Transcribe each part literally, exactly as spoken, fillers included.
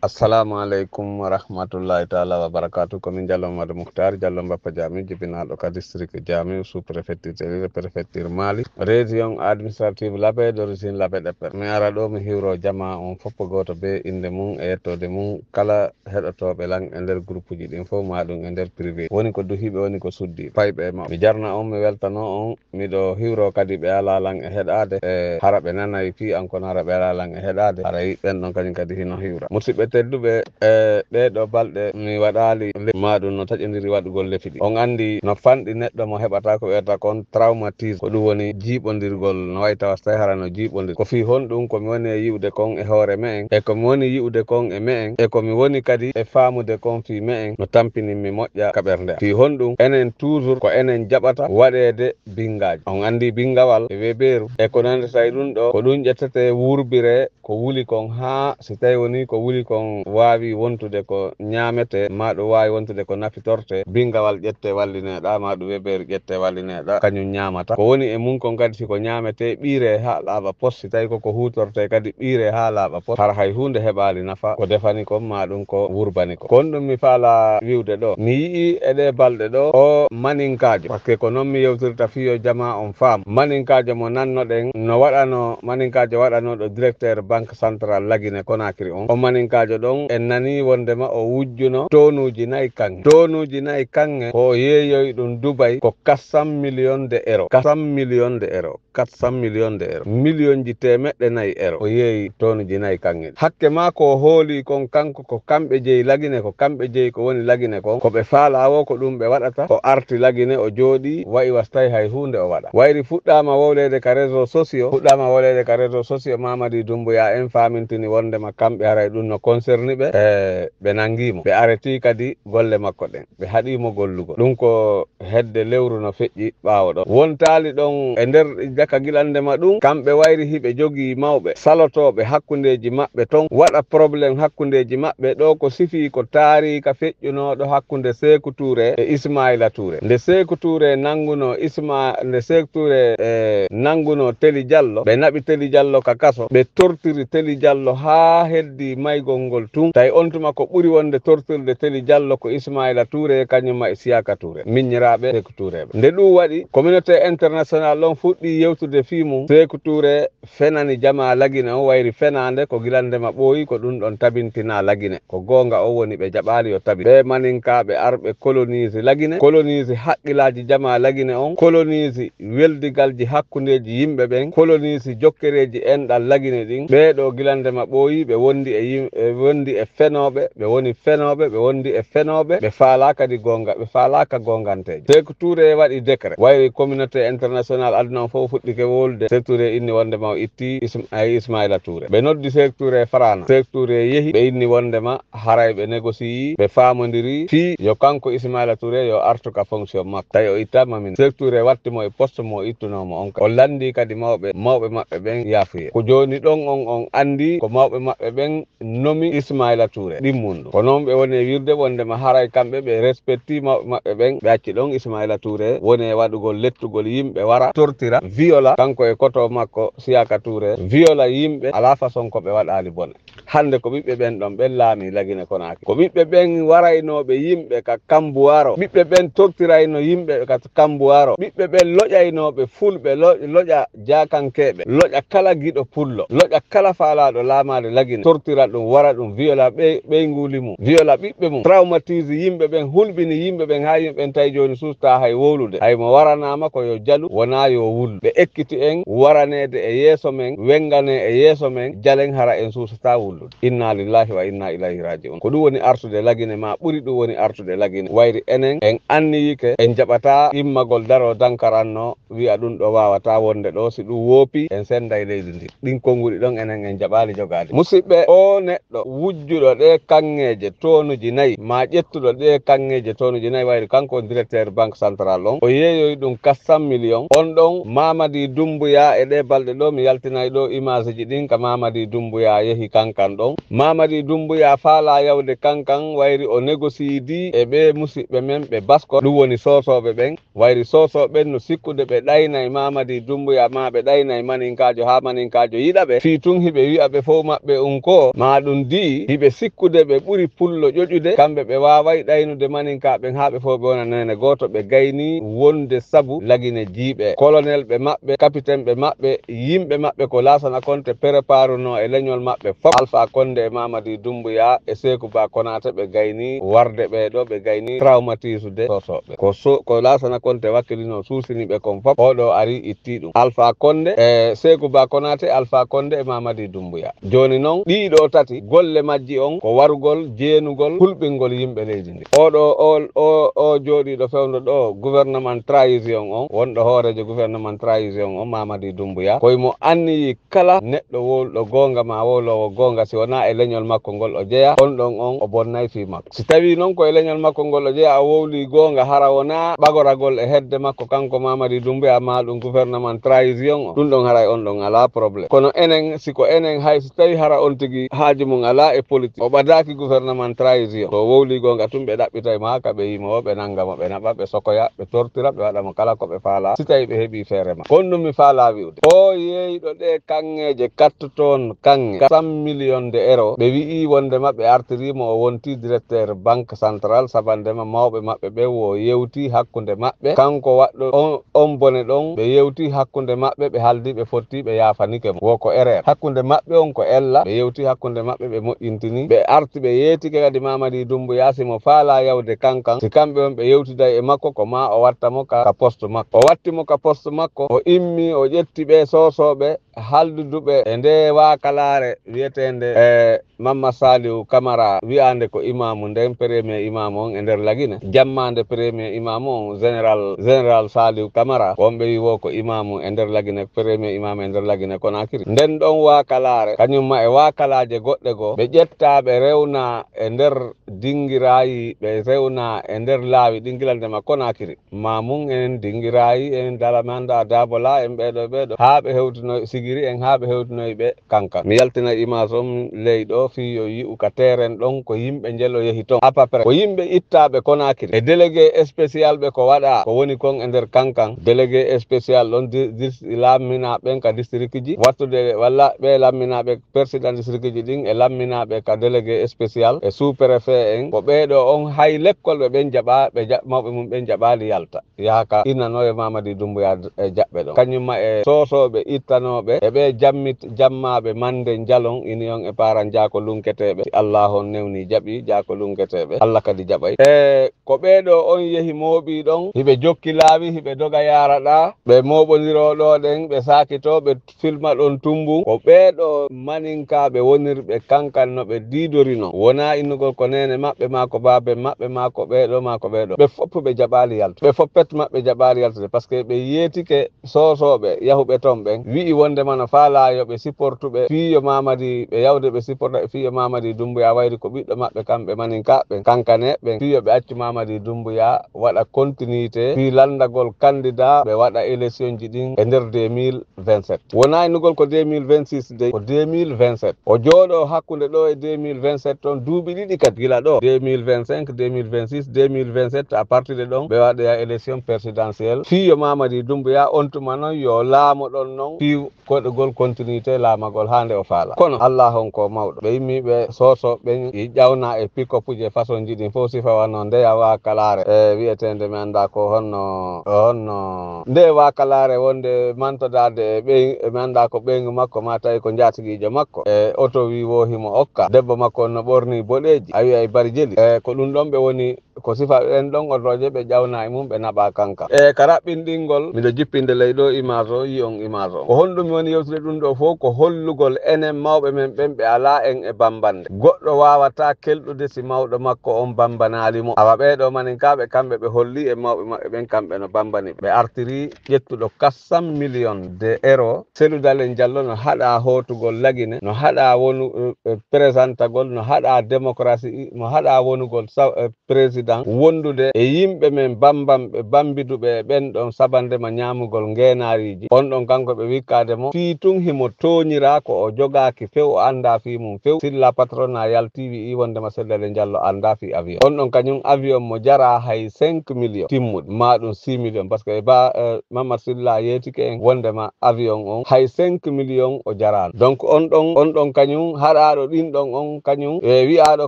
Assalamu aleykum wa rahmatullahi taala wa barakatuh. Ko min Diallo Mamadou Mouhtar Diallo Mbappa Diami, jibinaaɗo ka district Diami, sous préfecture Tellil, préfecture Mali, région administrative Labé, d'origine Labé Depper. Mi ara ɗo mi hiwro jama on foppo gooto be innde mum e yettoode mum, kala heɗotooɓe lan e nder groupe uji ɗin fof, ma ɗum e nder privé. Woni ko duhiiɓe, woni ko suddiiɓe, payɓe e mawɓe. Mi jarna on, mi weltano on. Miɗo hiwro kadi ɓe alaa lan e heɗaade, e hara ɓe nanay fii an, kono hara ɓe alaa lan e heɗaade, haray ɓen ɗon kañum kadi hino hiwra. Musidɓe tedduɓe, e ɗee ɗoo balɗe mi waɗaali le-, ma ɗum no taƴondiri waɗugol lefi ɗi. On anndi no fanɗi neɗɗo mo heɓata ko wiyata kon traumatisme. Ko ɗum woni jiiɓondirgol, no wayi tawa so tawi hara no jiiɓondir. Ko fii honɗum ko mi woni e yi'ude kon e hoore me'en, e ko mi woni yi'ude kon e me'en, e ko mi woni kadi e faamude kon fii me'en, no tampinimmi moƴƴa ka ɓernde am. Fii honɗum enen toujours ko enen jaɓata waɗeede bingaaji. On anndi bingawal e webeeru e ko nanndi, tawi ɗum ɗo ko ɗum ƴettete wurbire ko wuli kon, haa si tawi woni ko wuli kon waawi wontude ko ñaamete, ma ɗum waawi wontude ko nafitorte, bingawal ƴette wallineɗa, ma ɗum webeeru ƴette wallineɗa, kañum ñaamata. Ko woni e mum kon kadi, si ko ñaamete ɓiire haa laaɓa pos, si tawi ko ko huutorte kadi ɓiire haa laaɓa pos, hara hay huunde heɓaali nafa ko defani kon, ma ɗum ko wurbani kon. Kon ɗum mi faala wi'ude ɗo. Mi yi'i e ɗee balɗe ɗo o maninkaajo, parce que ko non mi yewtirta fii yo jamaa on faam. Maninkaajo mo nannoɗen no waɗano, maninkaajo waɗanoɗo directeur Banque Centrale Lagine Conakry on. O maninkaajo ɗon en nani wondema o wujjuno tonuuji nayi kaŋŋe. Tonuuji nayi kaŋŋe ko o yeeyoyi ɗum Dubai ko quatre cents millions de euros. Quatre cents millions de euros. Quatre cents millions de euros, miliyonji teemeɗɗe nayi euro. O yeeyi tonuji nayi kaŋŋe ɗi. Hakke maa ko o hooli kon kanko, ko kamɓe jeyi Lagine, ko kamɓe jeyi ko woni Lagine kon, ko ɓe faalaa woo ko ɗum ɓe waɗata. O arti Lagine, o jooɗii, wa'i was tawi hay huunde o waɗa. Wayri fuɗɗaama wowleede ka réseaux sociaux, fuɗɗaama wowleede ka réseaux sociaux, Mamadi Doumbouya en faamintini wondema kamɓe haray ɗum no concerni ɓe, e ɓe nangii mo. Ɓe aretii kadi golle makko ɗen, ɓe haɗii mo gollugol. Ɗum ko hedde lewru no feƴƴi ɓaawo ɗon. Wontaali ɗon e nder jaka gilande ma ɗum, kamɓe wayri hiɓe jogii mawɓe salotooɓe hakkundeeji maɓɓe ton, waɗa problème hakkundeeji maɓɓe. Ɗo ko sifii ko taariika feƴƴunooɗo hakkunde Seeku Tuure e Ismaayla Tuure. Nde Seeku Tuure nanngunoo Isma-, nde Seeku Tuure, e, nanngunoo Teli Jallo, ɓe naɓi Teli Jallo ka kaso, ɓe tortiri Teli Jallo haa heddii maygol ngol tun. Tawi on tuma ko ɓuri wonde tortirde Teli Jallo ko Ismaayla Tuure, kañum ma Isiyaka Tuure, miññiraaɓe Seeku Tuure ɓe. Nde ɗum waɗi, communauté international on fuɗɗii yewtude fii mum. Seeku Tuure fenani jamaa Lagine on, wayri fenaande ko gilande ma ɓooyi, ko ɗum ɗon tabintinaa Lagine. Ko goonga, o woni ɓe jaɓaali yo tabi. Ɓe maninkaaɓe arɓe colonise Lagine, colonise haqqilaaji jamaa Lagine on, colonise weldigalji hakkundeeji yimɓe ɓen, koloniisi jokkereeji enɗal Lagine ɗin. Ɓee ɗoo gilande ma ɓooyi, ɓe wondi e yim-, e wondi e fenooɓe, ɓe woni fenooɓe, ɓe wondi e fenooɓe, ɓe faalaa kadi goonga, ɓe faalaaka goonganteejo. Seeku Tuure waɗi décret, wayri communauté international aduna on fof fuɗɗike wowlude. Seeku Tuure inni wondema o itti Ism-, ay Ismaila Tuure. Ɓe noddi Seeku Tuure Farana. Seeku Tuure yehi, ɓe inni wondema haray ɓe négocier, ɓe faamondiri fii yo kanko Ismaila Touré yo artu ka fonction makko. Tawi o ittaama min. Seeku Touré watti mo e poste mo o ittunoo mo on. O lanndii kadi mawɓe, mawɓe maɓɓe ɓen yaafuye. Ko jooni ɗon on, on anndii ko mawɓe maɓɓe ɓen nomi Ismaila Touré ɗimmundu. Ko noon ɓe woni e wiirde wondema haray kamɓe ɓe respecti mawɓe maɓɓe ɓen. Ɓe acci ɗon Ismaila Touré woni e waɗugol lettugol yimɓe wara tortira, viola, kanko e koto makko Siyaka Touré, viola yimɓe alaa façon ko ɓe waɗaali bone. Hannde ko ɓiɓɓe ɓen ɗon, ɓen laamii Lagine Konaakiri. Ko ɓiɓɓe ɓen waraynooɓe yimɓe ka Kambuwaaro. Ɓiɓɓe ɓen tortirayno yimɓe ka Kambuwaaro. Ɓiɓɓe ɓen loƴaynooɓe Fulɓe, lo-, loƴa Jaakankeeɓe, loƴa kala giɗo Pullo, loƴa kala faalaaɗo laamaade Lagine, tortira ɗum, wara ɗum, viola ɓey-, ɓeynguuli mum, viola ɓiɓɓe mum, traumatise yimɓe ɓen, hulɓini yimɓe ɓen, haa yimɓe ɓen tawi jooni suustaa hay wowlude. Hay mo waranaama ko yo jalu, wonaa yo wullu. Ɓe ekkiti en waraneede e yeeso men, wengane e yeeso men, jalen hara en suusataa wullude. Inna lillahi wa inna ilayhi raji'un. Ko ɗum woni artude Lagine, ma ɓuri ɗum woni artude Lagine. Wayri enen, en anniyike, en jaɓataa immagol daroo dankaranno, wi'a ɗum ɗo waawataa wonde ɗo, si ɗum woopii, en sennday leydi ndi. Ɗin konnguɗi ɗon enen en jaɓaali jogaade. Musidɓe, o neɗɗo wujjuɗo ɗee kaŋŋeeje toonuji nayi, ma ƴettuɗo ɗee kaŋŋeeje toonuji nayi, wayri kanko on directeur Banque Centrale on, o yeeyoyi ɗum quatre cents millions. On ɗon Mama Mamadi Dumbuya e ɗee balɗe ɗo, mi yaltinay ɗo image ji ɗin ka Mamadi Dumbuya yehi Kankan ɗon. Mamadi Dumbuya faalaa yawde Kankan, wayri o négociidi e ɓee musiɓɓe men ɓe Basko, ɗum woni Soosooɓe ɓen. Wayri Soosooɓe ɓen no sikkude ɓe ɗaynay Mamadi Dumbuya maa ɓe ɗaynay Maninkaajo haa Maninkaajo yiɗa ɓe. Fii tun hiɓe wi'a ɓe fow maɓɓe un ko maa ɗum di'i, hiɓe sikkude ɓe ɓuri Pullo ƴoƴude, kamɓe ɓe waaway ɗaynude Maninkaaɓe ɓen haa ɓe fow ɓe wona neene gooto, ɓe gaynii wonde sabu Lagine jiiɓe. Kolonelɓe maɓɓe, kapiteenɓe maɓɓe, yimɓe maɓɓe ko Laasana Konte preparunoo e leñol maɓɓe fof. Alfaa Konde e Mamadi Dumbuya e Seeku Ba Konaate ɓe gaynii warde ɓee ɗoo, ɓe gaynii traumatisude Soosooɓe. Ko so-, ko Laasana Konte wakkilinoo suusini ɓe kon fof, oo ɗoo arii ittii ɗum. Alfaa Konde e Seeku Ba Konaate, Alfaa Konde e Mamadi Dumbuya. Jooni non, ɗii ɗoo tati, golle majji on ko warugol, jeenugol, hulɓingol yimɓe leydi ndi. Oo ɗoo, oo, oo, oo jooɗiiɗo fewndo ɗoo, gouvernement transition on, wonɗo hooreejo gouvernement transition on, Mamadi Dumbuya, ko himo anniyii kala neɗɗo wowluɗo goonga maa wowloowo goonga, si wonaa e leñol makko ngol o jeyaa, on ɗon on o bonnay fii makko. Si tawii non ko e leñol makko ngol o jeyaa, o wowlii goonga, hara wonaa ɓagoragol e hedde makko kanko Mamadi Dumbuya maa ɗum gouvernement transition on, ɗum ɗon haray on ɗon alaa problème. Kono enen, si ko enen, hay si tawii hara on tigi haaju mum alaa e politique, o ɓadaaki gouvernement transition, so o wowlii goonga tun ɓe ɗaɓɓitay mo haa ka ɓe yii mo, ɓe nannga mo, ɓe naɓa, ɓe sokoya, ɓe tortira, ɓe waɗa mo kala ko ɓe faalaa, si tawii ɓe heɓii feere ma. Ko on ɗum mi faalaa wi'ude. O yeeyɗo ɗee kaŋŋeeje kattutoon kaŋŋe cent millions de euros, ɓe wi'ii wondema ɓe artirii mo o wontii directeur Banque Centrale, sabandema mawɓe maɓɓe ɓe wo yewtii hakkunde maɓɓe, kanko waɗɗo on, on bone ɗon, ɓe yewtii hakkunde maɓɓe, ɓe haaldi ɓe fotti, ɓe yaafanike mo. Wo ko erreur. Hakkunde maɓɓe on ko ella, ɓe yewtii hakkunde maɓɓe, ɓe moƴƴintini. Ɓe arti, ɓe yeetike kadi Mamadi Dumbuya, si mo faalaa yawde Kankan, si kamɓe on ɓe yewtiday e makko, ko maa o watta mo ka, ka poste makko. O watti mo ka poste makko, o immi, o ƴetti ɓee Soosooɓe, halduduɓe e ndee waakalaare wi'eteende, e Mamma Saliu Kamara, wi'aande ko imaamu nden, premier imaamu on e nder Lagine. Jammaande premier imaamu on, général, général Saliu Kamara, wonɓe wi'i wo ko imaamu e nder Lagine, premier imaamu e nder Lagine Konakiri. Nden ɗon waakalaare, kañum ma e waakalaaje goɗɗe goo, ɓe ƴettaa ɓe rewna e nder dingiraayi, ɓe rewna e nder laawi ɗin gila ndema Konakiri. Mamun en, Dingirayi en, Dalamanda, Dabola en, ɓeeɗo, ɓeeɗo, haa ɓe hewtinoy Sigiri en, haa ɓe hewtinoy ɓe Kankan. Mi yaltina image on ley ɗo fii yo yi'u ka terrain ɗon ko yimɓe njelo yehi ton. À peu près ko yimɓe ittaaɓe Konakiri. E délégué spécial ɓe ko waɗa, ko woni kon e nder Kankan. Délégué spécial ɗon di-, dis-, lamminaaɓe ɓen ka district ji, wattude walla ɓe lamminaaɓe président district ji ɗin e lamminaaɓe ka délégué spécial e sous-préfet en. Ko ɓeeɗo on hay lekkol ɓe ɓen jaɓa, ɓe ja-, mawɓe mum ɓen jaɓaali yalta. Yaha ka innano e Mamadi Dumbuya e jaɓɓe ɗon. Kañum ma e soosooɓe ittanooɓe e ɓe jammit-, jammaaɓe mande njalon, ini on e paran jaako lunketeeɓe. Si Allah on newni jaɓi jaako lunketeeɓe, Allah kadi jaɓay. E ko ɓeeɗo on yehi mooɓi ɗon, hiɓe jokki laawi, hiɓe doga yaara ɗa, ɓe mooɓondiroo ɗo ɗen, ɓe saakitoo, ɓe filma ɗon tumbu. Ko ɓeeɗo maninkaaɓe wonirɓe Kankan no ɓe diidorino. Wonaa innugol ko neene maɓɓe, maa ko baaben maɓɓe, maa ko ɓeeɗo, maa ko ɓeeɗo. Ɓe fof ɓe jaɓaali yaltude. Ɓe fof pet maɓɓe jaɓaali yaltude, par ce que ɓe yeetike soosooɓe yahuɓe ton ɓen, wi'i wondema no faalaa yo ɓe supportuɓe fii yo Mamadi, ɓe yawde ɓe supporta fii yo Mamadi Dumbuya wayri ko ɓiɗɗo maɓɓe kamɓe maninkaaɓe ɓen, Kankaneeɓe ɓen, fii yo ɓe accu Mamadi Dumbuya waɗa continuité fii lanndagol candidat ɓe waɗa élection ji ɗin e nder deux mille vingt-sept. Wonaa innugol ko deux mille vingt-six de, ko deux mille vingt-sept. O jooɗoo hakkunde ɗo e deux mille vingt-sept on duuɓi ɗiɗi kadi gila ɗo. Deux mille vingt-cinq, deux mille vingt-six, deux mille vingt-sept, à partir de ɗon, ɓe waɗoya élection présidentielle. Fii yo Mamadi Dumbuya on tuma non yo laamo ɗon non. Fii koɗogol continuité laamagol haa nde o faala. Kono Allah on ko mawɗo. Ɓe immi ɓe soosoo ɓen i ƴawna e pick-up ji e façon ji ɗin fof sifa wano ndeya waakalaare, e wi'eteende mi anndaa ko honno, honno nde waakalaare wonde mantodaade e ɓey-, mi anndaa ko ɓeyngu makko ma tawi ko njaatigiijo makko. E oto wi wo himo okka. Debbo makko on no ɓorni boɗeeji. A wi'ay bari jeli. E ko ɗum ɗon ɓe woni ko sifa ɓen ɗon otoje ɓe ƴawna e mum, ɓe naɓa Kankan. E ka raɓɓinɗingol, miɗo jippinde ley ɗo image o, yi'on image o. Ko honɗum mi woni yewtude ɗum ɗo fof? Ko hollugol enen mawɓe men ɓen ɓe alaa en e bambande. Goɗɗo waawataa kelɗude si mawɗo makko on bambanaali mo. Awa ɓee ɗo maninkaaɓe kamɓe ɓe holli e mawɓe maɓɓe ɓen kamɓe no bambani ɓe. Ɓe artiri ƴettuɗo quatre cents millions de euros. Cellou Dalein Diallo no haɗa hootugol Lagine, no haɗa wonu, eh, présentagol, no haɗa démocratie, no haɗa wonugol sa-, eh, président. président wondude e yimɓe men bambamɓe bambiduɓe e ɓen ɗon sabandema ñaamugol ngeenaariiji. On ɗon kanko ɓe wikkaade mo fii tun himo tooñiraa ko o jogaaki few, o anndaa fii mum few. Silla patrona yaltii wi'i wondema Seldale Jallo anndaa fii avion. On ɗon kañum avion mo jaraa hay cinq millions timmuɗi, maa ɗum six millions, parce que e ba, eh, Mamadou Silla yeetike en wondema avion on hay cinq millions o jaraano. Donc on ɗon, on ɗon kañum haɗaaɗo ɗin ɗon on kañum, e wi'aaɗo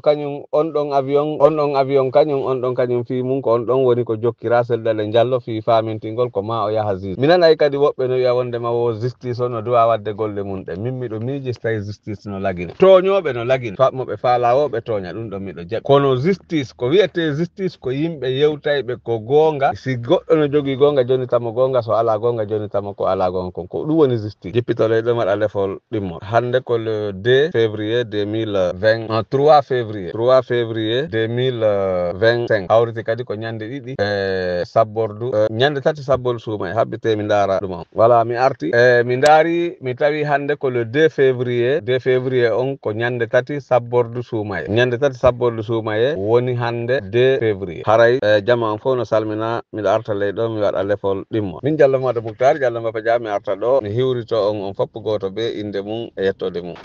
kañum on ɗon avion, on ɗon avion kañum, on ɗon kañum fii mum ko on ɗon woni ko jokkiraa Seldale Jallo fii faamintingol ko maa o yaha justice. Mi nanay kadi woɓɓe no wi'a wondema wo justice o no duwa waɗde golle mum ɗen. Min miɗo miiji si tawi justice no lagine. Tooñooɓe no lagine. Fa-, mo ɓe faalaa wo ɓe tooña, ɗum ɗon miɗo jaɓi. Kono justice, ko wi'etee justice ko yimɓe yewtayɓe ko goonga. Si goɗɗo no jogii goonga, jonita mo goonga. So alaa goonga, jonita mo ko alaa goonga kon. Ko ɗum woni justice. Jippito leyɗe waɗa lefol ɗimmo. Hannde ko le deux février deux mille vingt, non, trois février, trois février deux mille vingt-cinq. Hawriti kadi ko ñande ɗiɗi e sabbordu, eh, ñande tati sabbordu suuma e habbitee mi ndaara ɗum on. Voilà, mi arti. E mi ndaari, mi tawi hannde ko le deux février. Deux février on ko ñande tati sabbordu suumaye. Ñande tati sabbordu suumaye woni hannde deux février. Haray, e, jama on fof no salmina, miɗo arta ley ɗo, mi waɗa lefol ɗimmo. Min Jallo Mado Muktar, Jallo Mbapa Dia, mi arta ɗo, mi hiwrito on, on fof gooto bee innde mum e yettoode mum.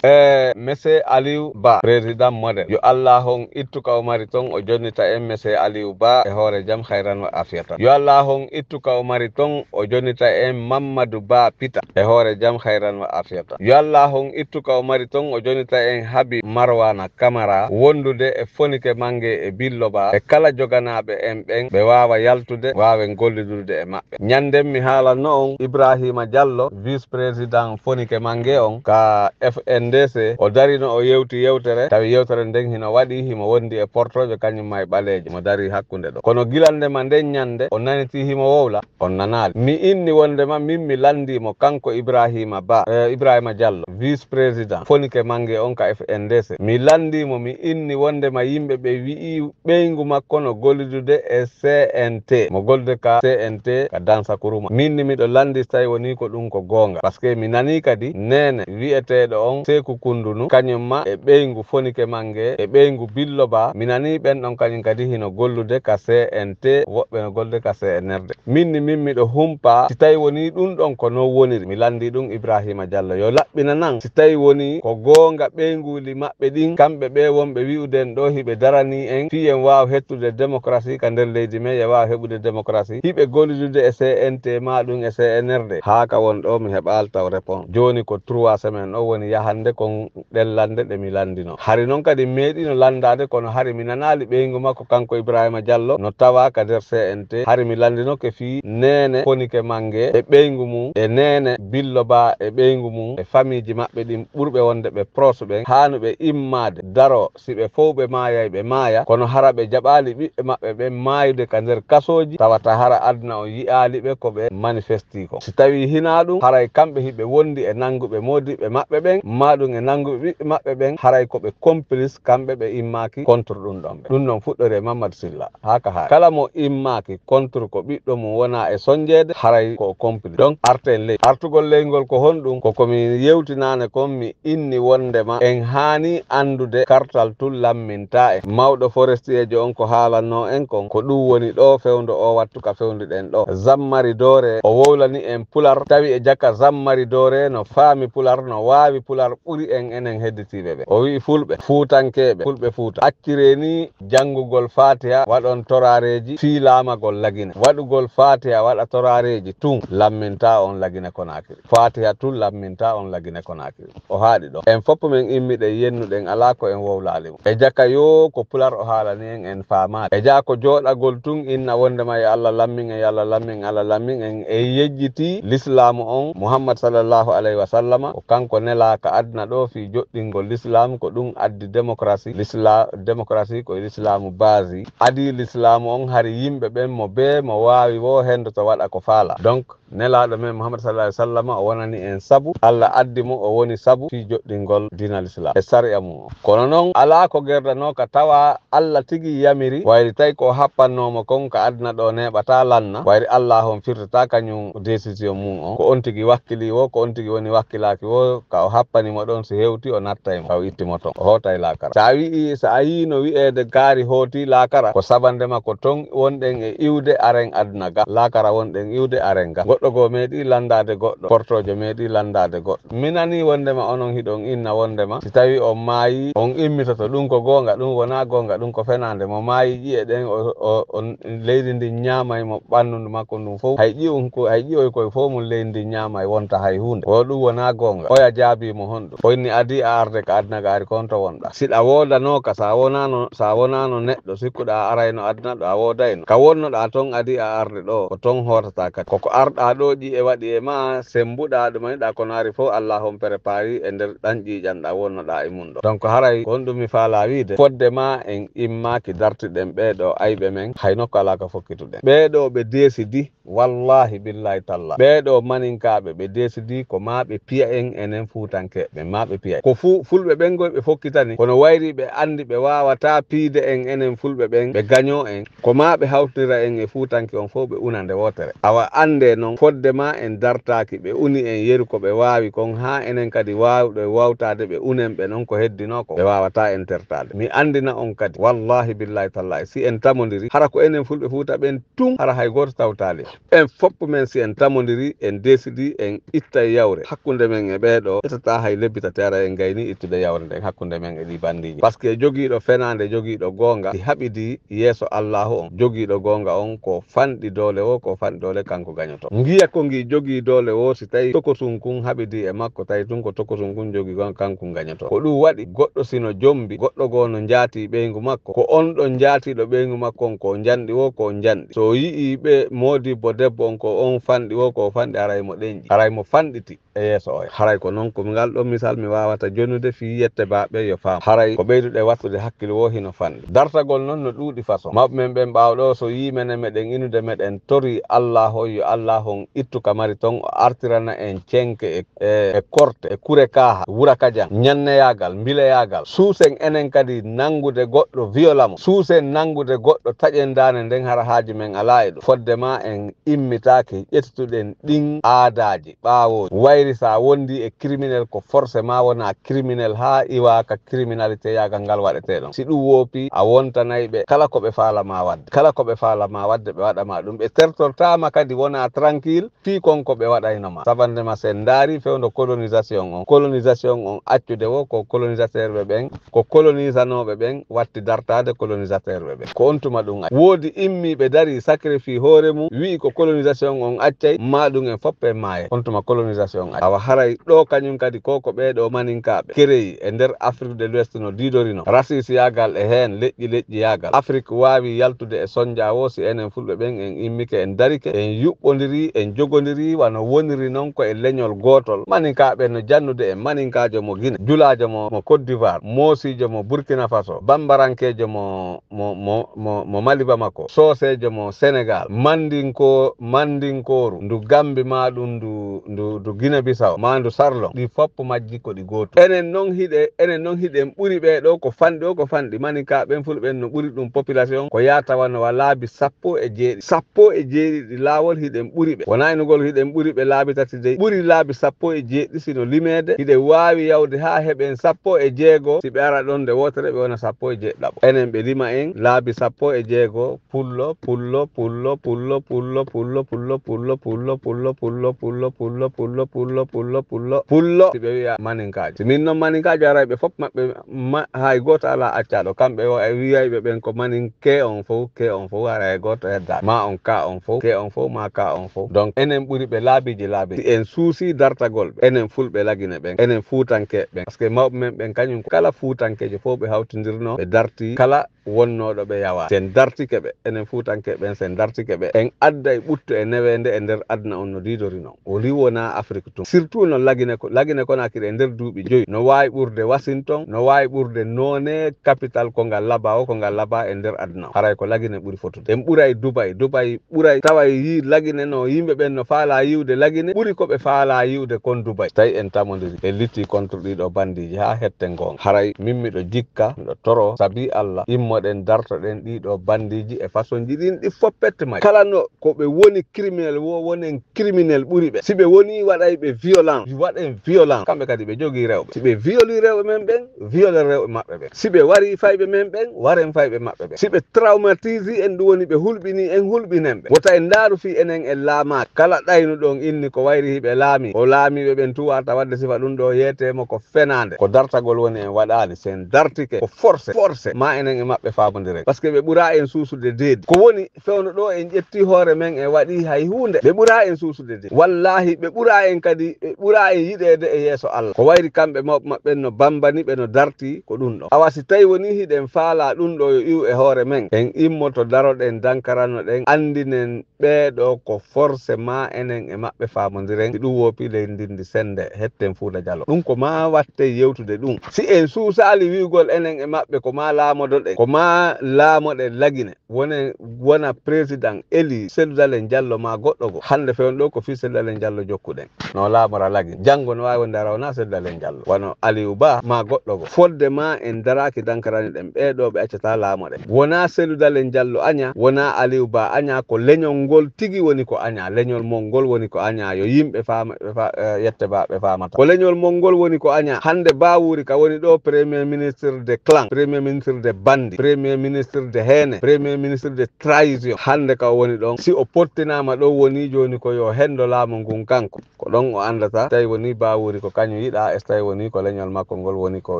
E, Monsieur Aliou Ba, président modèle. Yo Allah on ittu ka o mari ton, o jonnita en Monsieur Aliou Ba e hoore jam, hayran wa afiyatan. Yo Allah on ittu ka o mari ton, o jonnita en Mamadou Ba Pita e hoore jam, hayran wa afiyatan. Yo Allah on ittu ka o mari ton, o jonnita en Habi Marwana Kamara, wondude e Fonike Mange e Billo Ba e kala joganaaɓe en ɓen, ɓe waawa yaltude, waawen gollidude e maɓɓe. Ñanden mi haalanno on Ibrahima Jallo, vice président Fonike Mange on ka F N D C, o darino, o yewti yewtere, tawi yewtere nden hino waɗi, himo wondi e portoojo kañum ma e ɓaleejo, mo dari hakkunde ɗo. Kono gila ndema nden ñande, o nanitii himo wowla, on nanaali. Mi inni wondema min mi lanndii mo, kanko Ibrahima Ba, eh, Ibrahima Jallo, vice président Fonike Mange on ka F N D C. Mi lanndii mo, mi inni wondema yimɓe ɓe wi'i ɓeyngu makko no gollidude e C N T. Mo gollude ka C N T ka Dansakuruma. Min ni miɗo lanndi si tawi woni ko ɗum ko goonga. Parce que mi nanii kadi neene wi'eteeɗo on Seeku Kundunu, kañum ma e ɓeyngu Fonike Mange, e ɓeyngu Billo Ba. Mi nanii ɓen ɗon kañum kadi hino gollude ka C N T, woɓɓe no gollude ka C N R D. Min ni min miɗo humpaa si tawi woni ɗum ɗon ko non woniri. Mi lanndii ɗum Ibrahima Jallo. Yo laɓɓina nan si tawi woni ko goonga ɓeynguuli maɓɓe ɓe ɗin, kamɓe ɓe wonɓe wi'uden ɗo hiɓe daranii en, fii en waawa hettude démocratie ka nder leydi men, en waawa heɓude démocratie, hiɓe gollidude e C N T maa ɗum e C N R D. Haa ka won ɗo mi heɓaali taw réponse. Jooni ko trois semaines ɗo woni yahande kon ɗellande ɗe mi lanndino. Hari non kadi meeɗino lanndaade, kono hari mi nanaali ɓeyngu makko kanko Ibrahima Jallo no tawaa ka nder C N T. Hari mi lanndinoke fii neene Fonike Mange e ɓeyngu mum, e neene Billo Ba e ɓeyngu mum, e famiiji maɓɓe ɗin ɓurɓe wonde ɓe proche ɓen, haanuɓe immaade, daro, si ɓe fow ɓe maayay, ɓe maaya, kono hara ɓe jaɓaali ɓiɓɓe maɓɓe ɓen maayude ka nder kasooji, tawata hara aduna on yi'aali ɓe ko ɓe manifestii kon. Si tawii hinaa ɗum, haray kamɓe hiɓe wondi e nannguɓe moodiɓɓe maɓɓe ɓen, maa ɗum e nannguɓe ɓiɓɓe maɓɓe ɓen, haray ko ɓe complice, kamɓe ɓe immaaki contre ɗum ɗon ɓe. Ɗum non fuɗɗori e Mamadou Silla. Haa ka haa. Kala mo immaaki contre ko ɓiɗɗo mum wona e sonjeede, haray ko o compli. Donc, arten ley. Artugol ley ngol ko honɗum? Ko ko mi yewti naane kon, mi inni wondema en haani anndude kartal tun lammintaa en. Mawɗo forestier jo on ko haalanno en kon, ko ɗum woni ɗo fewndo o wattu ka fewnduɗen ɗo. Zammari Doore, o wowlani en pular, tawi e jaka Zammari Doore no faami pular, no waawi pular ɓuri en enen hedditiiɓe ɓe. O wi'i fulɓe, fuutankeeɓe, fulɓe Fuuta, acciree ni janngugol Faatiha, waɗon toraareeji fii laamagol Lagine. Waɗugol Faatiha, waɗa toraareeji tun lammintaa on Lagine Konaakiri. Faatiha tun lammintaa on Lagine Konaakiri. O haaɗi ɗon. En fof men immiɗen yennuɗen, alaa ko en wowlaali mo. E jaka yoo ko pular o haalani en, en faamaali. E jaka ko jooɗagol tun inna wondema yo Allah lammin en, yo Allah lammin en, Allah lammin en. En yejjitii Lislaamu on, Muhammad sallallahu alayhi wa sallama, ko kanko nelaa ka aduna ɗo fii joɗɗingol Lislaamu, ko ɗum addi démocratie. Lisla-, démocratie ko e Lislaamu baasi. Adii Lislaamu on hari yimɓe ɓen mo bee mo waawi woo hendoto waɗa ko faalaa. Donc, Nelaaɗo men Muhammad sallallahu alayhi wa sallam o wonani en sabu, Allah addi mo, o woni sabu fii joɗɗingol diinal Islam e sariya mum on. Kono non, alaa ko gerdanooka tawa Allah tigi yamiri, wayri tawi ko o happannoo mo kon ka aduna ɗo neeɓataa lanna, wayri Allah on firtataa kañum décision mum on. Ko on tigi wakkilii wo, ko on tigi woni wakkilaaki wo, ka o happani mo ɗon si hewti o nattay mo, taw itti mo ton, o hootay laakara. Sa wi'i, sa a yii no wi'eede kaari hooti laakara, ko sabande ma ko ton wonɗen e iwde aren aduna ga, laakara wonɗen iwde aren ga. Goɗɗo goo meeɗi landaade goɗɗo, portoojo meeɗi landaade goɗɗo. Mi nanii wonndema onon hiɗon inna wonndema si tawii on maayii, on immitoto. Ɗun ko goonga, ɗun wonaa goonga, ɗun ko fenaande. Mo maayi ƴi'e ɗen, o, o, o, leydi ndin ñaamay mo ɓanndu makko ndun fow. Hay ƴi'un ko, hay ƴi'oy koy fow mun leydi ndin ñaamay, wonta hay huunde. Wo ɗun wonaa goonga. Oya jaabii mo honɗun? O inni, adii a arde ka aduna ga ari, ko honto wonɗaa? Si ɗa woodanooka, sa wonaano, sa wonaano neɗɗo, sikkuɗaa a arayno aduna ɗo, a woodayno. Ka wonnoɗaa ton adii a arde ɗo, ko ton hootataa kadi. Ko ko arɗaa ɗo ƴi'e waɗi e maa, sembuɗaa, ɗumaniɗaa, kono ari fow Allaahu on prépari e nder ɗan ƴiiƴan ɗan wonnoɗaa e mun ɗo. Donc haray ko honɗun mi faalaa wiide, fodde maa en immaaki dartiɗen ɓee ɗoo ayɓe men, hay nokku alaa ka fokkituɗen. Ɓee ɗoo ɓe deesidi, wallaahi billaahi tallaahi. Ɓee ɗoo maninkaaɓe ɓe deesidi ko maa ɓe piya en enen fuutankeeɓe, maa ɓe piya en. Ko fu-, fulɓe ɓen goy ɓe fokkitani, kono wayri ɓe anndi ɓe waawataa piide en enen fulɓe ɓen, ɓe gañoo en. Ko maa ɓe hawtira en e fuutanke on fow ɓe una nde wootere. Awa anndee non, fodde maa en dartaaki, ɓe uni en yeru ko ɓe waawi kon, haa enen kadi waawɗo e wawtaade ɓe unen ɓe non ko heddinoo ko, ɓe waawataa en tertaade. Mi anndina on kadi, wallaahi billaahi tallaahi, si en tamondiri, hara ko enen fulɓe Fuuta ɓen tun, hara hay gooto tawtaali. En fow men, si en tamondiri, en deesidi, en ittay yawre hakkunde men e ɓee ɗoo, etataa hay lebbi tati, hara en gaynii ittude yawre nden hakkunde men e ɗii bandiiji. Parce que jogiiɗo fenaande, jogiiɗo goonga, si haɓidii yeeso Allaahu on, jogiiɗo goonga on ko fanɗi doole woo, ko fanɗi doole kanko gañotoo. Ngiya ko ngi jogii doole woo, si tawi tokosun kun haɓidii e makko, tawi tun ko tokosun kun jogii goonga, kanko gañotoo. Ko ɗun waɗi goɗɗo si no jombi, goɗɗo goo no njaatii ɓeyngu makko, ko on ɗon njaatiiɗo ɓeyngu makko on ko njanɗi woo, ko njanɗi. So o yi'ii ɓe moodibbo debbo on ko on fanɗi woo, ko o fanɗi, haray mo ɗenƴi, haray mo fanɗiti e yeeso oya. Haray ko non, ko ngal ɗon misal mi waawata jonude fii yette baaɓe yo faam. Haray ko ɓeyduɗe wattude hakkil woo hino fanɗi. Dartagol non no ɗuuɗi façon. Mawɓe men ɓen ɓaawo ɗoo, so yii menen meɗen inude, meɗen torii Allaahu on, yo Allaahu on ittu ka mari ton, o artirana en cenke e, e, e korte, e kure kaaha, wura kajan, ñanneyaagal, mbileyaagal. Suusen enen kadi nanngude goɗɗo viola mo. Suusen nanngude goɗɗo taƴen daande nden, hara haaju men alaa e ɗun. Fodde maa en immitaaki, ƴettituɗen ɗin aadaaji ɓaawooji. Wayri sa wondi e criminel, ko forcément wona criminel haa iwa ka criminalité yaagal ngal waɗetee ɗon. Si ɗun woopii, a wontanay ɓe kala ko ɓe faala ma waɗde. Kala ko ɓe faala ma waɗde, ɓe waɗa ma ɗun. Ɓe tertortaama kadi wona tranquille fii kon ko ɓe waɗayno ma. Sabande ma, si en ndaari fewndo colonisation on. Colonisation on accude woo, ko colonisateur ɓe ɓen, ko colonisanooɓe ɓen watti dartaade colonisateur ɓe ɓen. Ko on tuma ɗun acci. Woodi immiiɓe darii sacrifie hoore mun, wi'i ko colonisation on accay, maa ɗun en fow en maayay. On tuma colonisation acci. Awa haray ɗoo kañun kadi ko ko ɓee ɗoo maninkaaɓe kereyi e nder Afrique de l'Ouest no diidorino. Rasisiyaagal e heen leƴƴi leƴƴiyaagal. Afrik waawi yaltude e sonja woo si enen fulɓe ɓen en immike, en darike, en yuɓɓondiri, en jogondirii wano woniri non ko e leñol gootol. Maninkaaɓe no jannude e maninkaajo mo Gine, julaajo mo, mo Côte d'Ivoire, moosiijo mo Burkina Faso, bambarankeejo mo, mo, mo, mo, mo Mali Bamako, sooseejo mo Senegal, mandinko, mandinkooru, ndu Gambi maa ɗun ndu, ndu, ndu Gine Bisaw, maa ndu Sarlon. Ɗi fow majji ko ɗi gootu. Enen non hiɗe, enen non hiɗen ɓuri ɓee ɗoo ko fanɗi o, ko fanɗi. Maninkaaɓe ɓen fulɓe ɓen no ɓuri ɗun population, ko yaata wano wa laabi sappo e jeeɗiɗi. Sappo e jeeɗiɗi laawol hiɗen ɓuri ɓe. Wonaa inugol hiɗen ɓuri ɓe laabi tati dey. Ɓuri laabi sappo e jeeɗiɗi si no limeede. Hiɗen waawi yawde haa heɓen sappo e jeego. Si ɓe ara ɗon nde wootere ɓe wona sappo e jeeɗiɗaɓo. Enen ɓe lima en laabi sappo e jeego. Pullo, pullo, pullo, pullo, pullo, pullo, pullo, pullo, pullo, pullo, pullo, pullo, pullo, pullo, pullo, pullo, pullo, pullo, pullo. Si ɓe wi'a maninkaajo. Si min non maninkaajo aray ɓe fow maɓɓe ma-, hay gooto alaa accaaɗo. Kamɓe o e wi'ayɓe ɓen ko maninke on fow, ke on fow, haray hay gooto heddaaki. Ma on ka on fow, ke on fow, ma ka on fow. Donc, enen ɓuri ɓe laabiiji laabiiji. Si en suusii dartagol ɓe, enen fulɓe Lagine ɓen, enen fuutanke ɓen. Parce que mawɓe men ɓen kañun kala fuutankeejo fow ɓe hawtindirno, ɓe dartii kala wonnooɗo ɓe yawaade. Si en dartike ɓe, enen fuutanke ɓen, si en dartike ɓe, en adday ɓuttu e neweende e nder aduna on no diidori non. O riwonaa Afrik tun. Surtout non Lagine ko, Lagine Konakiri e nder duuɓi joyi. No waawi ɓurde Washington, no waawi ɓurde noone capital ko ngal laba o, ko ngal laba e nder aduna on. Haray ko Lagine ɓuri fotude. En ɓuray Dubai. Dubai ɓuray, taway yi Lagine no, yimɓe ɓen no faalaa yi'ude Lagine, ɓuri ko ɓe faalaa yi'ude kon Dubai. Tawi en tamondiri, en lutti contre ɗii ɗoo bandiiji haa hetten goonga. Haray min miɗo jikka, miɗo toroo, sabi Allah, immo Ɗen dartoɗen ɗii ɗoo bandiiji e façon ji ɗin ɗi fof pette majji. Kala no ko ɓe woni criminel wo wonen criminel ɓuri ɓe. Si ɓe woni waɗay ɓe violence, waɗen violence. Kamɓe kadi ɓe jogii rewɓe. Si ɓe violi rewɓe men ɓen, violen rewɓe maɓɓe ɓen. Si ɓe warii fayɓe men ɓen, waren fayɓe maɓɓe ɓen. Si ɓe traumatisi en, ɗum woni ɓe hulɓinii en, hulɓinen ɓe. Wota en ndaaru fii enen en laamaaki. Kala ɗaynuɗo on inni ko wayri hiɓe laamii. O laamiiɓe ɓen tun warta waɗde sifa ɗum ɗoo yeetee mo ko fenaande. Ko dartagol woni en waɗaali. Si en dartike ko forcé, forcé, ma enen e maɓɓe faamondiren. Parce que ɓe ɓuraa en suusude deedi. Ko woni fewndo ɗoo en ƴettii hoore men en waɗii hay huunde. Ɓe ɓuraa en suusude deedi. Wallaahi ɓe ɓuraa en kadi, ɓe ɓuraa en yiɗeede e yeeso Allah. Ko wayri kamɓe mawɓe maɓɓen no bambani ɓe no dartii ko ɗum ɗoo. Awa si tawi wonii hiɗen faalaa ɗum ɗoo yo iwu e hoore men, en immoto daroɗen dankaranoɗen anndinen ɓee ɗoo ko forcé ma enen e maɓɓe faamondiren. Si ɗum woopii leydi ndin ndi sennde, hetten Fuuta Jaloo. Ɗum ko maa watten yewtude ɗum. Si en suusaali wi'ugol enen e maɓɓe ko maa laamodoɗen, ko maa laamoɗen Lagine, wone, wona président élu Cellou Dalein Diallo maa goɗɗo goo. Hannde fewndo ɗoo ko fii Cellou Dalein Diallo jokkuɗen. No laamora Lagine. Janngo no waawi wonde a rawnaa Cellou Dalein Diallo. Wano Aliou Ba maa goɗɗo goo. Fodde maa en daraaki dankaraniɗen ɓee ɗoo ɓe accataa laamoɗen. Wonaa Cellou Dalein Diallo añaa, wonaa Aliou Ba añaa, ko leñol ngol tigi woni ko añaa. Leñol mon ngol woni ko añaa. Yo yimɓe faama, ɓe fa-, eh, yette ba ɓe faamata. Ko leñol mon ngol woni ko añaa. Hannde Ba Wuuri ka woni ɗoo premier ministre de clan, premier ministre de bandit, premier ministre de haine, premier ministre de trahison. Hannde ka o woni ɗon. Si o pottinaama ɗoo woni jooni ko yo hendo laamu ngun kanko. Ko ɗon o anndata, tawi wonii Ba Wuuri ko kañum yiɗaa, e so tawi wonii ko leñol makko ngol woni ko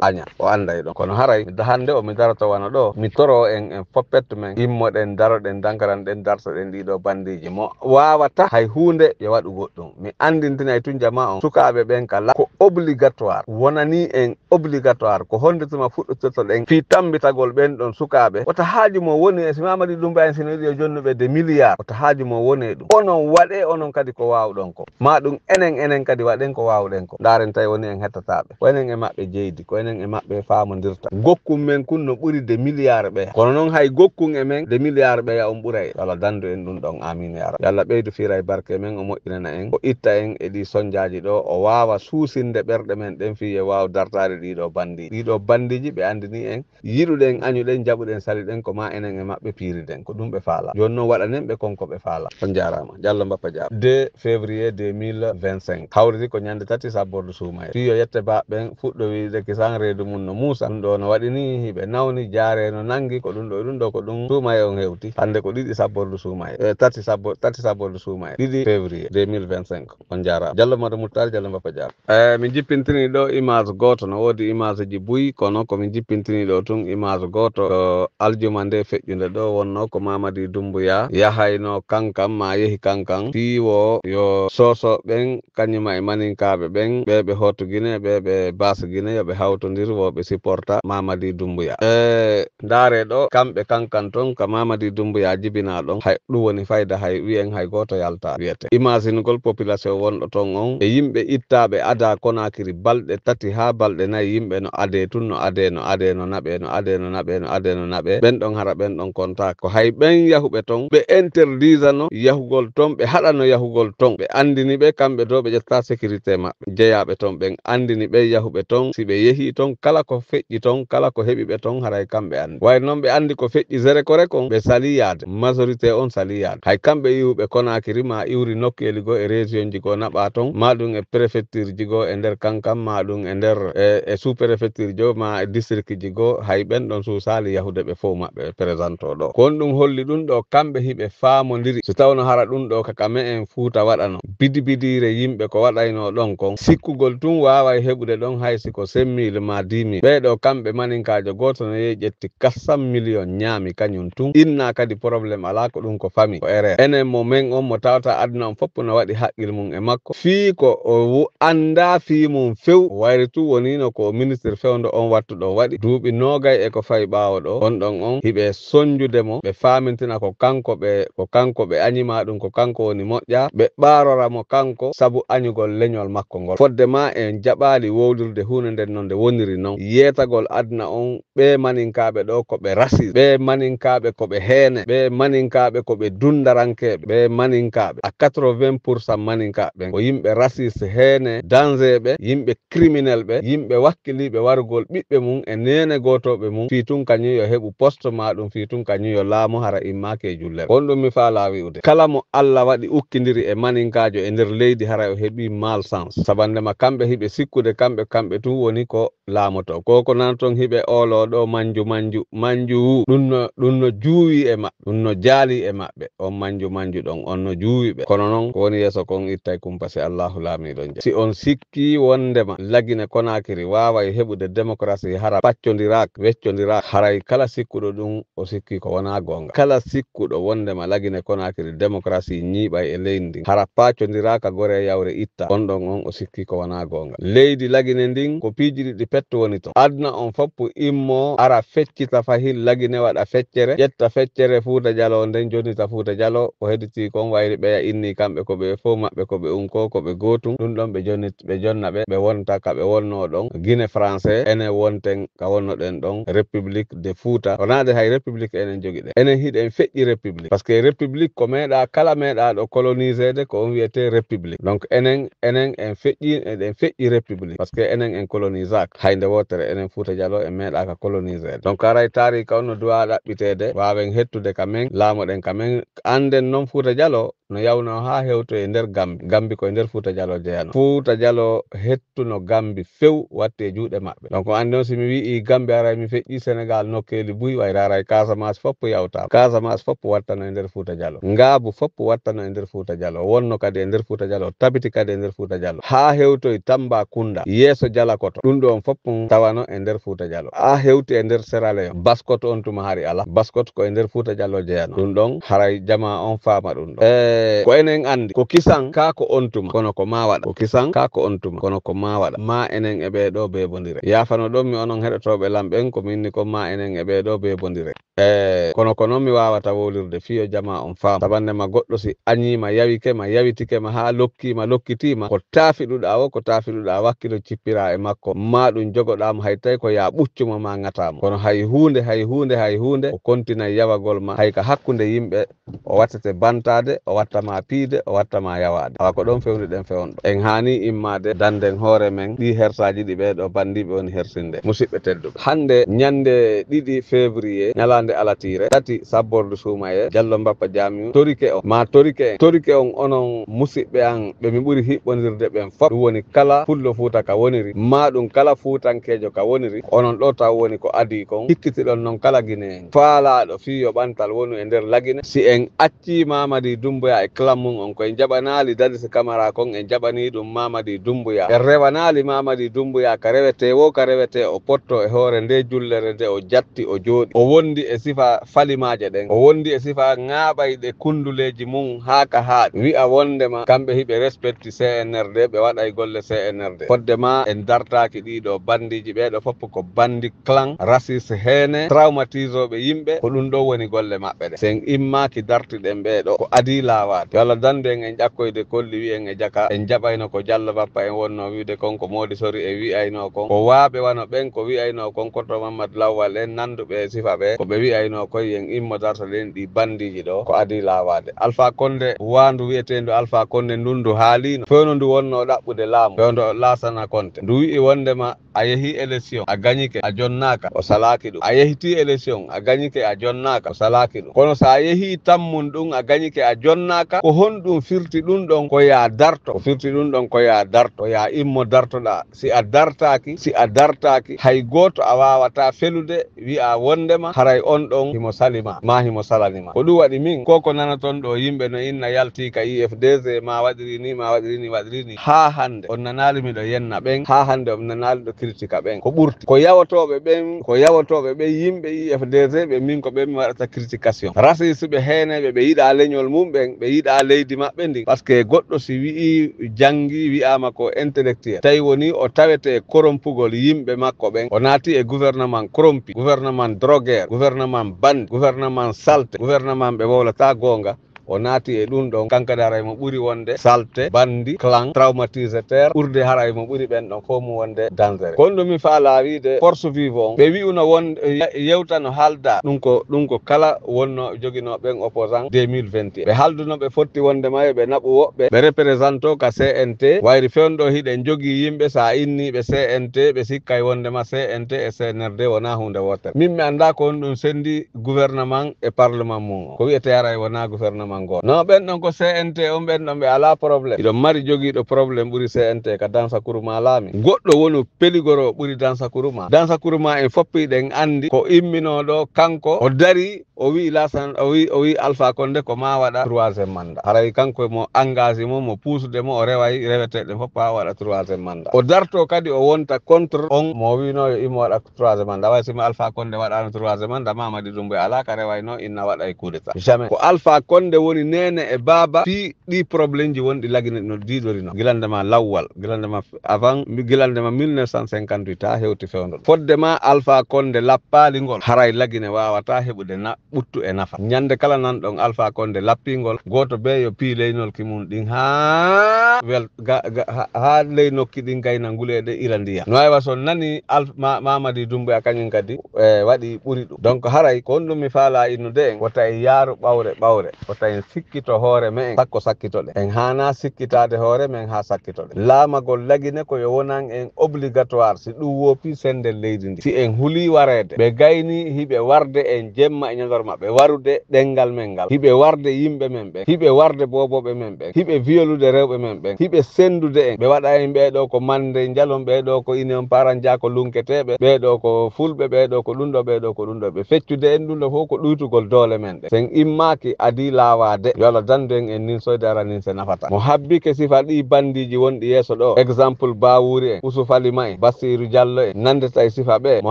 añaa. O annday ɗon. Kono haray, mi da-, hannde o mi daroto wano ɗoo, mi toroo en, en foppetto men, immoɗen, daroɗen, dankaranɗen, dartoɗen ɗii ɗoo bandiiji. Mo waawata hay huunde, yo waɗu goɗɗum. Mi anndintinay tun jamaa on, sukaaɓe ɓen ka la-, ko obligatoire. Wonanii en obligatoire. Ko honde tuma fuɗɗotirtoɗen fii tammbitagol ɓen ɗon sukaaɓe? Wota haaju mo woni e si Mamadi Doumbouya en sino yiɗi o jonnuɓe de milliards. Wota haaju mo woni e ɗum. Onon waɗee, onon kadi ko waawɗon ko. Maa ɗum enen, enen kadi waɗen ko waawɗen ko. Ndaaren tawi woni en hettataa ɓe. Ko enen e maɓɓe jeydi, ko enen e maɓɓe faamondirta. Gokkun men kun no ɓuri de milliards ɓeya. Kono non hay gokkun e men de milliards ɓeya on ɓuray. Yo Allah dandu en ɗum ɗon. Amin ya Rabbi. Yo Allah ɓeydu fiira e barke men, o moƴƴinana en, o itta en e ɗii sonjaaji ɗoo, o waawa suusinde ɓerɗe men ɗen fii e waaw dartaade ɗii ɗoo bandi. Ɗii ɗoo bandiiji ɓe anndini en, yiɗuɗen, añuɗen, jaɓuɗen, saliɗen, ko maa enen e maɓɓe piiriden. Ko ɗum ɓe faalaa. Jooni non waɗanen ɓe kon ko ɓe faalaa. On jaaraama. Jallo Mbappa Jaab. Deux février deux mille vingt-cinq. Hawriti ko ñande tati sabbordu suumayee. Fii yo yette baaɓe ɓen fuɗɗo wiide kisan reedu mum no muusa. Ɗum ɗoo no waɗi ni hiɓe nawni, jaaree no nangi, ko ɗum ɗoo e ɗum ɗoo ko ɗum suumayee on hewti. Hannde ko ɗiɗi sabbordu suumayee. Eh, tati sabbo-, tati sabbordu suumayee. Ɗiɗi février deux mille vingt-cinq. On jaaraama. Jallo Mado Muttaari, Jallo Mbappa Jaab. Eh, min jippintini ɗoo image gooto, no woodi image ji buy, kono ko min jippintini ɗoo tun image gooto. Ko aljuma nde feƴƴunde ɗoo wonno ko Mamadi Doumbouya yahayno Kankan, ma yehi Kankan, fii wo yo Soso ɓen, kañuma e Maninkaaɓe ɓen, ɓe ɓe hootu Gine, ɓe ɓe baas Gine, yo ɓe hawtondir, wo ɓe supporta Mamadi Doumbouya. Eh, Ndaaree ɗoo, kamɓe Kankan ton, ka Mamadi Doumbouya jibinaa ɗon, hay ɗum woni fayda, hay wi'en hay gooto yaltaa, wiyete. Imaginugol population wonɗo ton on, e yimɓe ittaaɓe adaa Konakiri balɗe tati haa balɗe nayi, yimɓe no adee tun, no adee, no adee, no naɓee, no adee, no naɓee, no adee, no naɓee. Ɓen ɗon hara ɓen ɗon kontaa. Ko hay ɓen yahuɓe ton, ɓe interdisano yahugol ton, ɓe haɗano yahugol ton. Ɓe anndini ɓe, kamɓe doo ɓe ƴetta sécurité maɓɓe. Jeyaaɓe ton ɓen anndini ɓen yahuɓe ton, si ɓe yehii ton, kala ko feƴƴi ton, kala ko heɓi ɓe ton, haray kamɓe anndi. Way non ɓe anndi ko feƴƴi Zerekore kon, ɓe salii yaade. Majorité on salii yaade. Hay kamɓe iwuɓe Konakiri, ma iwri nokkeeli goo e région ji goo naɓaa ton, ma ɗum e préfecture ji goo e nder Kankan, ma ɗum e nder, e, e sous-préfecture ji goo, ma e district ji goo, hay ɓen ɗon suusaali yahude ɓe fow maɓɓe ɓe présentoo ɗoo. Ko honɗum holli ɗum ɗoo? Kamɓe hiɓe faamondiri. Si tawno hara ɗum ɗoo ka, ka me'en Fuuta waɗano bidibidiire yimɓe ko waɗaynoo ɗon kon, sikkugol tun waaway heɓude ɗon hay si ko cinq mille ma dix mille. Ɓee ɗoo kamɓe maninkaajo gooto no yehi ƴetti quatre cents millions ñaami kañum tun. Inna kadi problème alaa, ko ɗum ko famille, ko erreur. Enen mo men on mo tawata aduna on fof no waɗi haqqil mum e makko. Fii ko o wu-, anndaa fii mum few. Wayri tun woniino ko o ministre fewndo on wattu ɗon waɗi. Duuɓi noogay e ko fawi ɓaawo ɗoo, on ɗon on hiɓe sonjude mo, ɓe faamintina ko kanko ɓe, ko kanko ɓe añi ma ɗum, ko kanko woni moƴƴa, ɓe ɓaarora mo kanko sabu añugol leñol makko ngol. Fodde maa en jaɓaali wowlirde huunde nden no nde woniri non. Yeetagol aduna on, ɓee maninkaaɓe ɗoo ko ɓe raciste, ɓee maninkaaɓe ko ɓe heene, ɓee maninkaaɓe ko ɓe dunndarankeeɓe, ɓee maninkaaɓe, à quatre-vingts pour cent maninkaaɓe ɓen ko yimɓe raciste, heene, dangeeɓe, yimɓe criminel ɓe, yimɓe wakkiliiɓe warugol ɓiɓɓe mum e neene gootooɓe mum, fii tun kañum yo heɓu poste ma ɗum fii tun ka ñiyo laamo hara immaaki e jullere. Ko on ɗum mi faalaa wi'ude. Kala mo Alla waɗi ukkindiri e maninkaajo e nder leydi haray o heɓii malchance. Sabannde ma kamɓe hiɓe sikkude kamɓe, kamɓe tun woni ko laamoto. Ko ko nanaton hiɓe ooloo ɗoo manju manju, manju wu. Ɗum no, ɗum no juuwi e maɓɓe, ɗum no jaali e maɓɓe. On manju manju ɗon, on no juuwi ɓe. Kono non ko woni yeeso kon ittay kumpa si Allaahu laamiiɗo on jaɓi. Si on sikkii wondema Lagine Konaakiri waaway heɓude démocratie hara paccondirak, weccondirak, haray kala sikkuɗo ɗum o sikkii ko wonaa goonga. Kala sikkuɗo wondema Lagine Konaakiri démocratie ñiiɓay e leydi ndin, hara paccondiraka gore e yawre itta, on ɗon on o sikkii ko wonaa goonga. Leydi Lagine ndin ko piiji ɗiɗi petto woni ton. Aduna on foppu immo ara feccita fahin Lagine waɗa feccere, ƴetta feccere Fuuta Jaloo nden jonnita Fuuta Jaloo, ko hedditi kon wayri ɓeya inni kamɓe ko ɓe fow maɓɓe ko ɓe unko, ko ɓe gootun. Ɗum ɗon ɓe jonnit-, ɓe jonna ɓe, ɓe wonta ka ɓe wonnoo ɗon. Gine Français, enen wonten ka wonnoɗen ɗon, République de Fuuta. Wonaa de hay République enen jogiɗen. Enen hiɗen feƴƴi République. Parce que République ko meeɗa, kala meeɗaaɗo coloniseede ko on wiyetee République. Donc enen, enen en feƴƴi, eɗen feƴƴi République. Parce que enen en colonisaaka. Hay nde wootere enen Fuuta Jaloo en meeɗaaka coloniseede. Donc haray taariika on no duwaa ɗaɓɓiteede, waawen hettude ka men, laamoɗen ka men, annden non Fuuta Jaloo no yawnoo haa hewtoyi e nder Gambi. Gambi ko e nder Fuuta Jaloo jeyanoo. Fuuta Jaloo hettuno Gambi few watti e juuɗe maɓɓe. Donc, anndi on si mi wi'ii Gambi haray mi feƴƴii Senegal nokkeeli buy wayra haray Casamance foppu yawtaama. Casamance foppu wattano e nder Fuuta Jaloo. Ngaabu foppu wattano e nder Fuuta Jaloo. Wonno kadi e nder Fuuta Jaloo. Tabiti kadi e nder Fuuta Jaloo. Haa hewtoyi Tambacounda, yeeso Jalakoto. Ɗum ɗo on foppu tawano e nder Fuuta Jaloo. Haa hewti e nder Sierra Leone. Baskot on tuma hari alaa. Baskot ko e nder Fuuta Jaloo jeyano. Ɗum ɗon haray jamaa on faama ɗum ɗon. E ko enen anndi, ko kisan kaa ko on tuma, kono ko maa waɗa. Ko kisan kaa ko on tuma, kono ko maa waɗa. Maa enen e ɓee ɗoo beebondire. Yaafano ɗon mi onon heɗotooɓe lan ɓen, ko mi inni kon maa enen e ɓee ɗoo beebondire. E kono ko non mi waawata wowlirde fii yo jamaa on faam. Sabannde ma goɗɗo si añiima, yawike ma, yawitike ma, haa lokkiima, lokkitiima, ko taafiɗuɗaa woo, ko taafiɗuɗaa wakkilo cippiraa e makko, maa ɗum jogoɗaa mo, hay tawi ko yaa ɓuccu mo maa ŋataa mo. Kono hay huunde, hay huunde, hay huunde, o kontinay yawagol ma, hay ka hakkunde yimɓe, o wattete bantaade, o watta ma piide, o watta ma yawaade. Awa ko ɗon fewniɗen fewndo. En haani immaade, dannden hoore men, ɗii hersaaji ɗi ɓee ɗoo banndiiɓe woni hersinde. Musidɓe tedduɓe, hannde ñannde ɗiɗi février, ñalaande alatiire, tati sabbordu suumayee, Jallo Mbappa Jaamiu, torike on, maa torike en, torike on onon musiɓɓe an, ɓe mi ɓuri hiɓɓondirde ɓen fop. Ɗum woni kala Pullo Fuuta ka woniri, maa ɗum kala Fuutankeejo ka woniri, onon ɗoo taw woni ko adii kon. Hikkitiɗon non kala Gineen faalaaɗo fii yo ɓantal wonu e nder Lagine. Si en accii Mamadi Dumbuya e clan mum on, ko en jaɓanaali Dadis Kamara kon, en jaɓanii ɗum Mamadi Dumbuya. En rewanaali Mamadi Dumbuya ka rewetee woo ka rewetee o potto e hoore ndee jullere nde o jatti, o jooɗi. O wondi e sifa falimaaje ɗen. O wondi e sifa ŋaaɓayɗe kunduleeji mum haa ka haaɗi. Wi'a wondema kamɓe hiɓe respecti C N R D, ɓe waɗay golle C N R D. Fodde maa en dartaaki ɗii ɗoo bandiiji, ɓee ɗoo fof ko bandi clan, raciste, heene, traumatisooɓe yimɓe, ko ɗum ɗoo woni golle maɓɓe ɗe. Si en immaaki dartiɗen ɓee ɗoo, ko adii laawaade. Yo Allah dandu en, en ƴakkoyde kolli wi'en e jaka, en jaɓayno ko Jallo Bappa en wonnoo wi'ude kon, ko Moodi Sori en wi'aynoo kon, ko waaɓe wano ɓen ko wi'aynoo kon, Koto Mamad Lawwal en nanduɓe e sifa ɓe, ko ɓe wi'aynoo kon, en immo dartoɗen ɗii bandiiji ɗoo, ko adii laawaade. Alfa Konde, waandu wi'eteendu Alfa Konde ndun ndu haaliino, fewndo ndu wonnoo ɗaɓɓude laamu, fewndo Laasana Konte. Ndu wi'i wondema a yehi élection, a gañike, a jonnaaka, o salaaki ɗum. A yehitii élection, a gañike, a jonnaaka, o salaaki ɗum. Kono so a yehii tammun ɗum, a gañike, a jonnaaka, ko honɗum firti ɗum ɗon ko yaa darto? Ko firti ɗum ɗon ko yaa darto, yaa immo dartoɗaa. Si a dartaaki, si a dartaaki, hay gooto a waawataa felude, wi'a wondema haray on ɗon himo salima, maa himo salanima. Ko ɗum waɗi min, ko ko nanaton ɗo yimɓe no inna yalti ka I F D Z, ma waɗiri ni, ma waɗiri ni, waɗiri ni. Haa hande, on nanaali miɗo yenna ɓen, haa hande on nanaali ɗo critique ɓen. Ko ɓurti. Ko yawotooɓe ɓen, ko yawotooɓe ɓen yimɓe I F D Z ɓe min ko ɓen mi waɗata critication. Raciste ɓe heeneeɓe, ɓe yiɗa leñol mum ɓen, ɓe yiɗa leydi maɓɓe ndin. Parce que goɗɗo si wi'i janngi, wi'aama ko intellectuel, tawi woni o tawete e korompugol yimɓe makko ɓen, o naati e gouvernement corrompu, gouvernement drogueur, gouvernement bandi, gouvernement salte, gouvernement ɓe wowlata goonga, O naati e ɗum ɗon, kankadi haray mo ɓuri wonde salte, bandi, clan, traumatisateur, ɓurde haray mo ɓuri ɓen ɗon fof mo wonde dangereux. Ko ɗum mi faalaa wiide force vive on, ɓe wi'uno won ye-, yewta no haalda, ɗum ko, ɗum ko kala wonno joginoo ɓen opposant deux mille vingt et un. Ɓe haalduno ɓe fotti wonde ma yo ɓe naɓu woɓɓe, ɓe représenté ka C N T, wayri fewndo hiɗen jogii yimɓe, so a innii ɓe C N T, ɓe sikkay wonde ma C N T e C N R D wonaa huunde wootere. Min mi anndaa ko honɗum senndi gouvernement e parlement mum o. Ko wi'etee haray wonaa gouvernement gooto. Non, ɓen ɗon ko C N T on, ɓen ɗon ɓe alaa problème. Hiɗon mari jogiiɗo problème ɓuri C N T ka Dansa Kuruma laami. Goɗɗo wonu peligoro ɓuri Dansa Kuruma. Dansa Kuruma en fof hiɗen anndi ko imminoo ɗo, kanko o darii, o wi'i Lasan, o wi'i, o wi'i Alpha Condé ko maa waɗa troisième mandat. Haray kanko mo engagé mo, mo puusude mo, o reway reweteeɗo fof haa waɗa troisième mandat. O dartoo kadi o wonta contre on mo wi'unoo yo immo waɗa troisième mandat. Way si mo Alpha Condé waɗaano troisième mandat, Mamadi Doumbouya alaa ka rewaynoo inna waɗa e coup d'état. Jamais. Ko Alpha Condé woni neene e baaba fii ɗii problèmeji wonɗi Lagine no diidorino. Gilande ma Lawwal, gilande ma avant, gilande ma mille neuf cent cinquante-huit haa hewti fewndo. Fodde ma Alpha Condé lappaali ngol, haray Lagine waawataa heɓude na ɓuttu e nafa. Ñande kala nan ɗon Alpha Condé lappingol, gooto bee yo pii leynolki mum ɗin haa wel-, ga-, ga-, ha-, haa leynokki ɗin gayna nguleeɗe ila ndiyam. No aywa so nani Al-, Ma-, Mamadi Doumbouya kañum kadi, e, waɗi ɓuri ɗum. Donc haray ko honɗum mi faalaa innude en, wota en yaaru ɓawre ɓawre, wota en sikkito hoore me'en, sakko sakkitoɗen. En haanaa sikkitaade hoore men haa sakkitoɗen. Laamagol Lagine ko yo wonan en obligatoire, si ɗum woopii senndel leydi ndi. Si en hulii wareede, ɓe gaynii hiɓe warde en jemma e ñandorma, ɓe warude ɗemngal men ngal, hiɓe warde yimɓe men ɓen, hiɓe warde boobooɓe men ɓen, hiɓe viyolude rewɓe men ɓen, hiɓe senndude en, ɓe waɗa en ɓee ɗoo ko mande njalon, ɓee ɗoo ko inion paran jako lunketeeɓe, ɓee ɗoo ko fulɓe, ɓee ɗoo ko ɗum ɗoo, ɓee ɗoo ko ɗum ɗoo, ɓe feccude en ɗum ɗoo fof ko ɗuytugol doole men ɗen. Sen immaaki adii laawaade, yo Allah dandu en en nin soyde ara nin se nafata. Mo habbike sifa ɗii bandiiji wonɗi yeeso ɗoo, exemple Bawuri en, Usu Falima en, Bassiru Jallo en, nandeta e sifa ɓee. Mo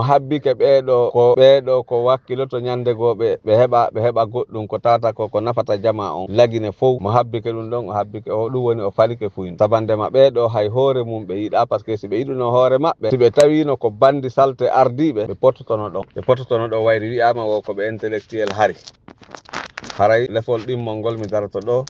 habbike ɓee ɗoo ko, ɓee ɗoo ko wakkiloto ñande goo ɓe, ɓe heɓa, ɓe heɓa goɗɗum ko tata ko, ko nafata jamaa on. Lagine fow, mo habbike ɗum ɗon, o habbike o, ɗum woni o falike fuyde. Sabande ma ɓee ɗoo hay hoore mum ɓe yiɗaa, parce que si ɓe yiɗuno hoore maɓɓe, si ɓe tawiino ko bandi salte ardiiɓe, ɓe pototono ɗon. Ɓe pototono ɗon wayri wi'aama wo ko ɓe intellectuel hari. Haray lefol ɗimmol ngol mi daroto ɗoo,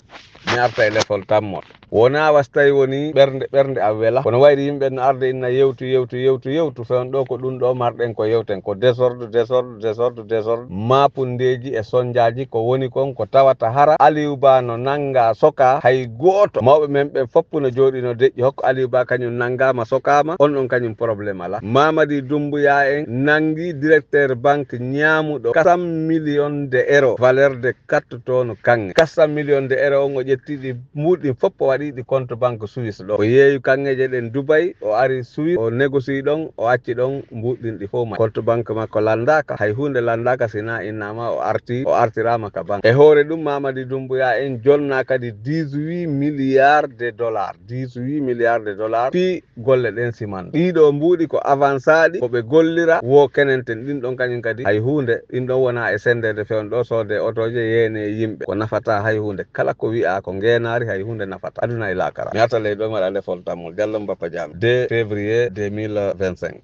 mi arta e lefol tammol. Wonaa wasi tawi woni ɓernde, ɓernde a wela. Kono wayri yimɓe no arde inna yewtu, yewtu, yewtu, yewtu. Fewndo ɗoo ko ɗum ɗoo marɗen ko yewten. Ko désordre, désordre, désordre, désordre. Maapundeeji e sonjaaji ko woni kon ko tawata hara Aliou Ba no nannga soka hay gooto. Mawɓe men ɓen fof no jooɗino deƴƴi. Hokko Aliou Ba kañum nanngaama sokaama. On ɗon kañum problème alaa. Mamadi Doumbouya en nanngi directeur banque ñaamuɗo quatre cents millions de euros valeur de quatre tonnes kaŋŋe. Quatre cents millions de euros on o ƴetti ɗi mbuuɗi ɗin fof o waɗi ɗi compte banque Suisse ɗo. O yeeyu kaŋŋeeje ɗen Dubai, o ari Suisse, o négocier ɗon, o acci ɗon mbuuɗi ɗin ɗi fof ma. Compte banque makko lanndaaka, hay huunde lanndaaka si na innaama o arti, o artiraama ka banque. E hoore ɗum Mamadi Doumbouya en jonna kadi dix-huit milliards de dollars, dix-huit milliards de dollars. Fii golle ɗen siman. Ɗii ɗoo mbuuɗi ko avancaaɗi, ko ɓe gollira, wo kenenten ɗin ɗon kañum kadi hay huunde, ɗin ɗon wona e senndeede fewndo ɗoo, soodee otooje, yeenee yimɓe, ko nafata hay huunde. Kala ko wi'aa ko ngeenaari, hay huunde nafata. Aduna e laakara. Mi arta ley ɗoo, mi waɗa lefol tammol. Jallo Mbappa Jaame, deux février deux mille vingt-cinq.